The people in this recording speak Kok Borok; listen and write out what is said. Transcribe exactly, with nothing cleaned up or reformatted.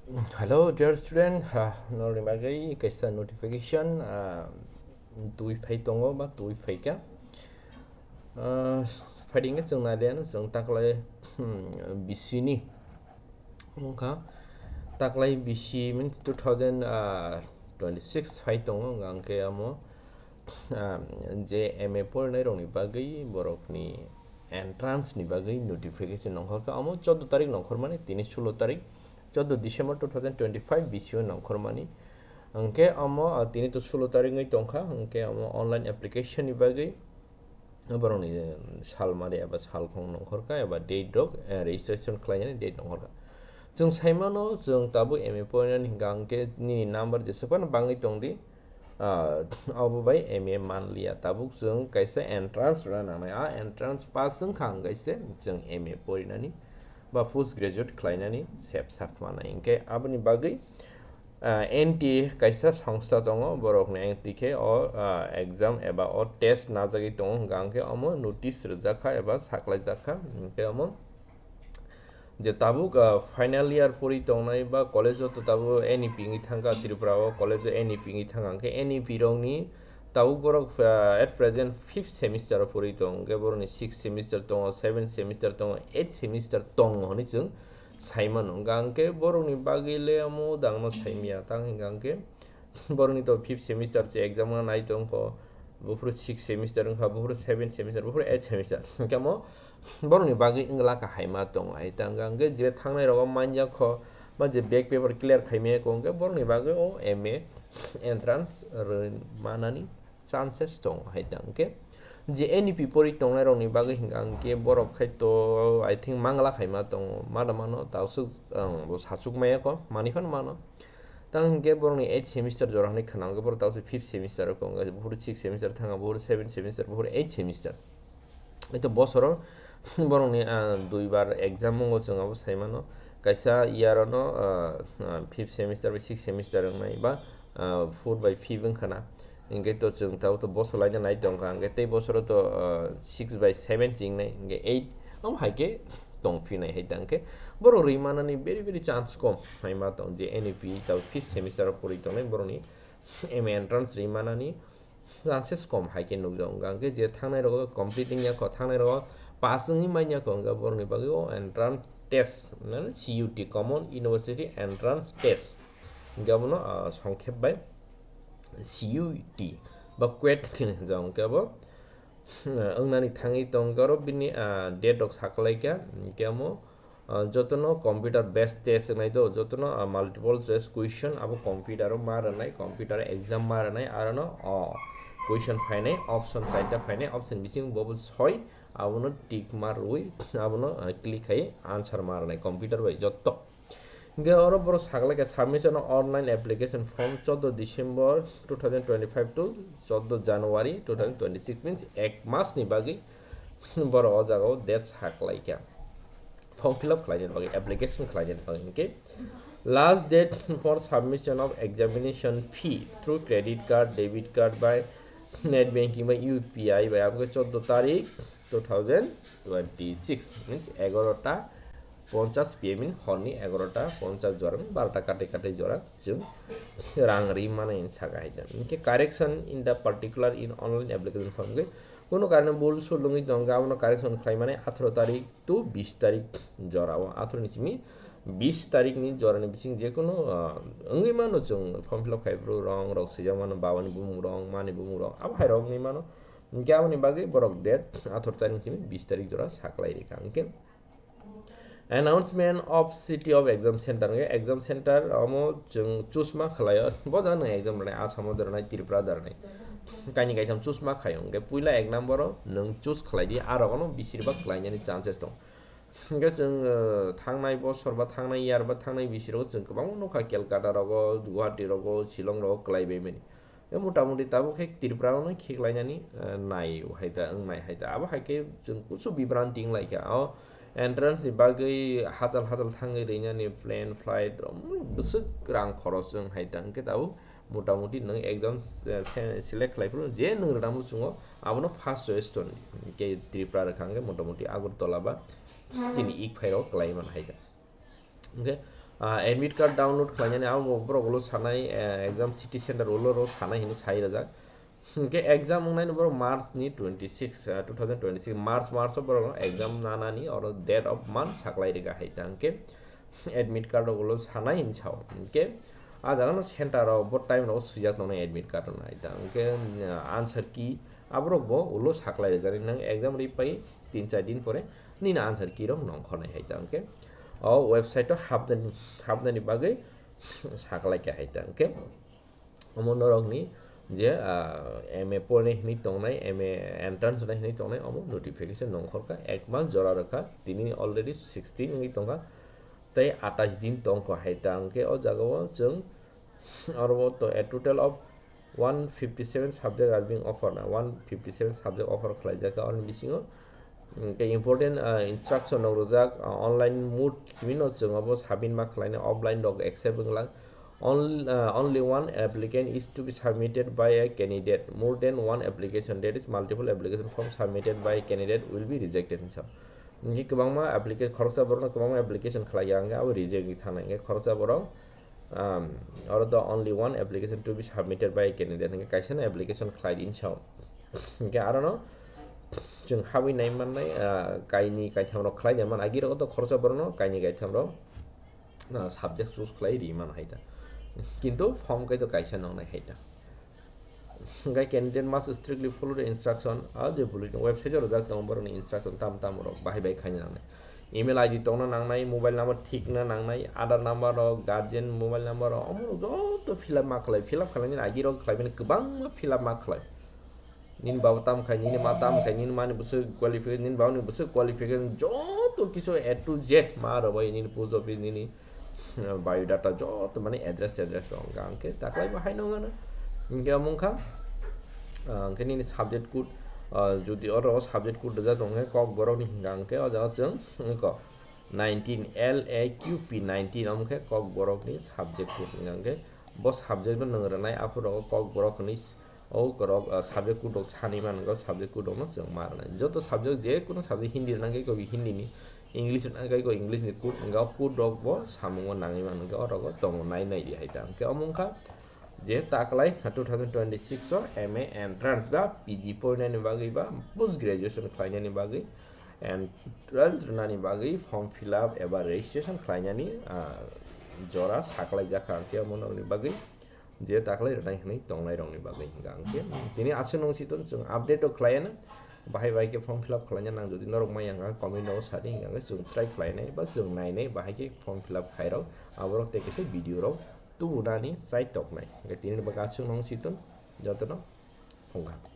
Hello, dear student, ha, norokni bagwi kaisa notification, ah, twi phai tongo ba twi phaikha. Ah, phaidingkhe chwng nailiano chwng taklai, hmm, bisini wngkha. Taklai bisi means two thousand twenty-six phai tongo, hwnkha hwnkhe amo, ah, je M A porinairokni bagwi borokni entrance ni bagwi notification nongkhorkha, amo choudo tarik nongkhormani, tini sulo tarik, choudo December two thousand twenty-five bisio nongkhormani. Hwnkhe amo, ah, tini to sulo tarik wngwi tongkha, hwnkhe amo online application ni bagwi borokni, eh, salmari eba salkhong nongkhorkha eba date rok, eh, registration khlainani date nongkhorkha. Chwng saimano, chwng tabuk M A porinani hwnkha hwnkhe nini number jesuk phano bangwi tongdi, ah, obo bai M A manliya, tabuk chwng kaisa entrance rwna nangnai. A entrance pass wngkha hwnkhe se chwng M A porinani ba post graduate khlainani sep sak manai. Hwnkhe aboni bagwi, ah, N T A kaisa songsta tongo, borokni N T A khe o, ah, exam eba o test najagwi tongo, hwnkha hwnkhe omo notice rwjakha eba saklaijakha, hwnkhe omo je tabuk, ah, final year pori tongnai ba college o to tabuk N E P wngwi thangkha, Tripura o college o N E P wngwi thangkha, hwnkhe N E P rokni tabuk borok, ah, at present fifth semester o pori tong, hwnkhe borokni sixth semester tongo, seventh semester tongo, eighth semester tongo hwnwi chwng saimano. Hwnkha hwnkhe borokni bagwi le omo dangno saimaya, tang hwnkha hwnkhe borokni to fifth semester se exam wngna nai tongkho, buphuru sixth semester wngkha, buphuru seventh semester, buphuru eighth semester. Hwnkhe omo borokni bagwi wngla kahaima tong lai. Tang hwnkhe je thangnai rogo manya kho, ba je back paper clear khaimaya kho, hwnkhe borokni bagwi o M A entrance rwna manani chances tongo hai tang khe. Je N E P pori tongnai rokni bagwi hwnkha hwnkhe borok khai to, I think, mangla khaima tongo, mada mano tausuk ang bo sachuk maya kho, mani phano mano. Tang hwnkhe borokni eighth semester jora hwnwi khna hwnkhe borok tausuk fifth semester o tongo, buphuru sixth semester thanga, buphuru seventh semester, buphuru eighth semester. Eto bosoro borokni, ah, duibar exam wngo, chwng abo saimano. Kaisa year ono, ah, ah, fifth semester bai sixth semester wngnai ba, ah, four bai fifth wngkhana. Hwnkhe to chwng tabuk to bosor laina nai tongkha, hwnkhe tei bosoro to, ah, six bai seven chingnai, hwnkhe eight, omo hai khe tongphinai hai tang khe borok rwi manani very, very chance kom hai ma tong je N E P tabuk fifth semester o pori tongnai borokni M A entrance rwi manani chances kom hai khe nukjago. Hwnkha hwnkhe je thangnai rogo complete wngya kho, thangnai rogo pass wngwi manya kho, hwnkhe borokni bagwi o entrance test, mane C U T, Common University Entrance Test. Hwnkhe abono, ah, songkhep bai C U T ba kuet hinwi hwnjago. Hwnkhe abo, ah, wngnani thangwi tongkha oro bini, ah, date rok saklaikha, hwnkhe amo, ah, jotono computer based test wngnai do, jotono, ah, multiple choice question abo computer o ma rwnai, computer exam ma rwnai, arono o question phainai, option charta phainai, option bisingo bobo soi, abono tick mark rwi, abono, ah, click khai answer ma rwnai computer bai jotto. Hwnkhe oro borok saklaikha submission of online application form choudo December two thousand twenty-five to choudo January two thousand twenty-six, means ek mas ni bagwi borok o jaga o date saklaikha form fill up khlaina bagwi, application khlaina bagwi. Hwnkhe last date for submission of examination fee through credit card, debit card bai net banking bai U P I bai aboni choudo tarik two thousand twenty-six, means egarota ponchas P M in horni egarota ponchas jora, barota katai katai jora chwng rang ri mano hinwi saka hai da. Hwnkhe correction in the particular in online application form khe kuno karone bul sul wngwi tongkha, abono correction khlai mani atharo tarik to bis tarik jora o, atharo ni simi bis tarik ni jora ni bising je kuno, ah, wngwi mano chwng form fill up khai bru rong rok swijak mano, baba ni bumung rong, ma ni bumung rong, abo hai rok wngwi mano. Hwnkhe aboni bagwi borok date atharo tarik ni simi bis tarik jora saklai rikha. Hwnkhe announcement of city of exam center, hwnkhe exam center omo chwng choose ma khlaio, bo jaga nwng exam rwnai, Assam o da rwnai, Tripura da rwnai, kaini kaitham choose ma khlaio. Hwnkhe puila ek number o nwng choose khlai di, a rok no bisir bak khlainani chances tong. Hwnkhe chwng, uh, thangnai bosor ba thangnai year ba thangnai bisiro chwng kwbangma nukha, Calcutta rogo, Guwahati rogo, Shillong rogo kwlai bai mani. Tei mota moti tabuk khe Tripura no khiklainani, eh, nai hai ta, wng nai hai ta. Abo hai khe chwng kusu bibranti wng lai kha. O entrance ni bagwi hachal hachal thangwi rwinani plane, flight, um, bwswk rang khoros wng hai ta. Hwnkhe tabuk mota moti nwng exam, eh, se-, select khlai phuru je nwng rwna muchungo abono first choice toni. Hwnkhe Tripura rwkha hwnkhe mota moti Agartala ba chini ik phairok kwlai man hai ta. Hwnkhe Ah, admit card download khlainani abo borok ulo sanai, eh, exam city center ulo ro sanai hinwi sai rwjak. Hwnkhe exam wngnai no borok March ni twenty six, ah, two thousand twenty six March, March o borok exam nanani oro date of month saklai rwkha hai ta hwnkhe admit card rok ulo sanai hinwi sao. Hwnkhe ah jaga no center rok bo time rok swijak tongnai admit card rok hai ta hwnkhe, ah, answer key aborok bo ulo saklai rwjak nang exam ri pai tin char din pore nini answer key rok nongkhornai hai ta hwnkhe o website o hapnani, hapnani bagwi saklai kha hai ta hwnkhe omo norokni je, ah, M A pore hinwi tongnai, M A entrance nai hinwi tongnai, omo notification nongkhorkha, ek mas jora rwkha, tini already sixteen wngwi tongkha, tei atais din tongkha hai ta hwnkhe o jagao chwng oro to a total of one fifty seven subject are being offered, na one fifty seven subject offer khlaijak kha, oroni bisingo, mm, tei important, ah, instruction rok rwjak, ah, online mode simi no chwng abo submit ma khlainai, offline rok accept wnglang. Only, uh, only one applicant is to be submitted by a candidate. More than one application, that is multiple application form submitted by a candidate will be rejected. So, hingke kwbangma application, khoroksa borokno kwbangma application khlai ya, hingke abo reject wngwi thangna, hingke khoroksa borok, um, oro the only one application to be submitted by a candidate, hingke kaisa no application khlai di hinwi sao. Hingke arono chwng habwi nai mannai, uh, kaini kaitham rok khlai nai man, agi rok to khoroksa borokno kaini kaitham rok na subject choose khlai ri mano hai ta. Kintu form kai to kaisa nongnai hai ta. Hingke candidate must strictly follow the instruction, a je bulletin website o rwjak tongo borokni instruction tam tam rok bahai bai khaina nangnai. Email I D tongna nangnai, mobile number thikna nangnai, Aadhaar number rok, guardian mobile number rok, omo rok joto fill up ma khlai, fill up khlainani agi rok khlai bini kwbangma fill up ma khlai. Nini baba tam khai, nini ma tam khai, nini mani bwswk qualification, nini babani bwswk qualification, joto kisu A to Z ma rwbai, nini post office, nini, uh, biodata, joto mani address, address rok hwnka hwnkhe taklai bo haino hwnka na. Hwnkhe omo wngkha, uh, hwnkhe nini subject code, uh, jodi oro subject code rwjak tong khe Kokborok ni hwnka hwnkhe o jaga chwng wngkha nineteen L A Q P nineteen, omo khe Kokborok ni subject code hwnka hwnkhe bo subject no nwng rwnai aphuru rogo Kokborok hwnwi. O korok, ah, subject code rok sanwi mano, subject code rok no chwng ma rwnai. Joto subject, je kono subject Hindi rwna khe ko Hindi ni, English rwna khe ko English ni code, hwnka o code rok bo samungo nangwi mano, hwnka o rogo tongo nai nai di hai ta. Hwnkhe omo wngkha je taklai two thousand twenty six o M A entrance ba P G porinani bagwi ba post graduation khlainani bagwi entrance rwnani bagwi form fill up eba registration khlainani, ah, jora saklai jakha, hwnkhe omo nokni bagwi je taklai rwnai hwnwi tongnai rokni bagwi hwnka hwnkhe tini aswk nung si ton chwng update rok khlai anw. Bahai bahai khe form fill up khlaina nang jodi norok maya hwnka comment rok sadi hwnka hwnkhe chwng try khlainai ba chwng nainai bahai khe form fill up khairok aborok tei kisa video rok tubunani chai toknai. Hwnkhe tini bagwi aswk nung si ton jotono hwnka.